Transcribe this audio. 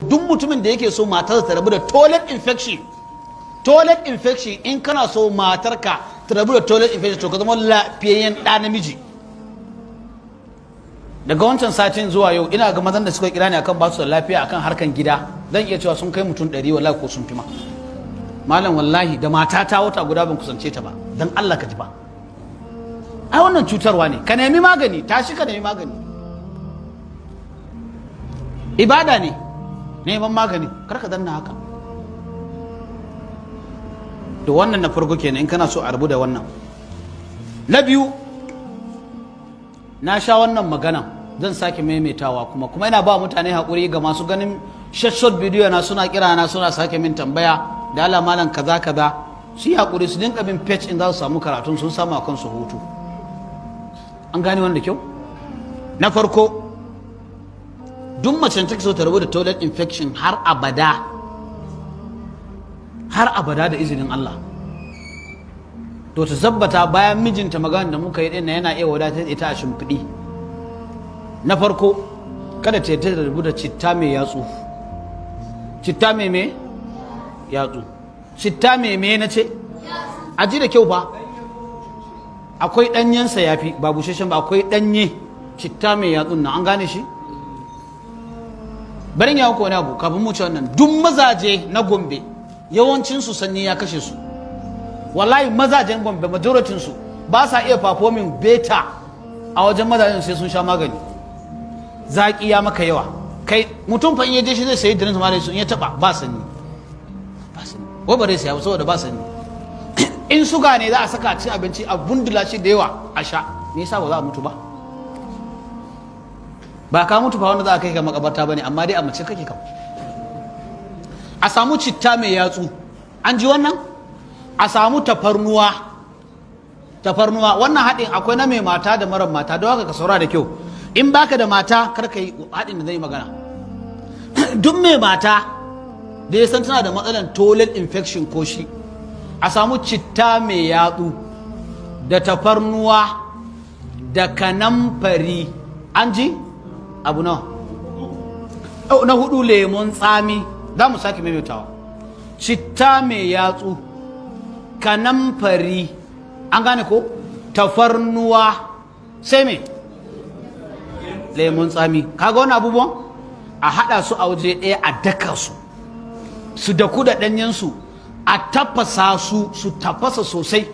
Duk mutumin da yake so matarsa ta rabu da toilet infection, toilet infection, in kana so matarka ta rabu da toilet infection, to ka zama lafiyayyen ɗa namiji. Daga wancan satin zuwa yau, ina ga mazan da suka kira ni akan basu da lafiya akan harkan gida, zan iya cewa sun kai mutum 100, wallahi, ko sun fi ma. Malam, wallahi da matata wata guda ban kusance ta ba. Dan Allah ka ji ba, ai wannan cutarwa ne. Ka nemi magani, tashi ka nemi magani, ibada ne neman magani. Kar ka danna haka. Da wannan na farko kenan, in kana so a rabu da wannan. Na biyu, na sha wannan magana, zan sake maimaitawa kuma ina ba mutane haƙuri ga masu ganin short bidiyo na, suna kira na, suna sake min tambaya da Allah, malam, kaza kaza. Su yi haƙuri su dinka bin page in za su samu karatun, sun samu akan su hutu. An gane wanda kyau? Na farko, duk macen take so ta rabu da toilet infection har abada, har abada, da izinin Allah, to ta tabbata bayan mijinta, magana da muka yi din, yana iya wadatar ita a shimfiɗi. Na farko, kada ta yadda da rabu da citta mai yatsu. Citta mai me? Yatsu. Citta mai me na ce? A ji da kyau fa. Akwai ɗanyensa, ya fi ba busasshen ba. Akwai ɗanye, citta mai yatsun nan, an gane shi? Barin ya wani abu kafin mu ci wannan. Duk mazaje na Gombe, yawancinsu sanyi ya kashe su. Wallahi mazajen Gombe, majoritin su ba sa iya performing better a wajen mazajen sai sun sha magani. Zaki ya maka yawa. Kai mutum fa in ya je shi zai sayi drinks ma, in ya taba ba sanyi, ba sanyi, ko bare saya saboda ba sanyi. In suga ne za a saka a cin abinci, a bundula shi da yawa a sha. Me yasa ba za a mutu ba? Ba ka mutu fa wanda za a kai ka makabarta bane, amma dai a mace kake kam. A samu citta mai yatsu, an ji wannan? A samu tafarnuwa. Tafarnuwa, wannan haɗin akwai na mai mata da marar mata. Don haka ka saura da kyau. In baka da mata, kar ka yi haɗin da zai magana. Duk mai mata da ya san tana da matsalan toilet infection ko shi, a samu citta mai yatsu da tafarnuwa da kanamfari. An ji abu nawa? Na hudu, lemon tsami. Za mu sake maimaitawa: citta mai yatsu, kanamfari, an gane ko? Tafarnuwa, sai me? Lemon tsami. Kaga wani abubuwan, a haɗa su a waje ɗaya, a daka su, su daku da ɗanyensu, a tafasa su, su tafasa sosai.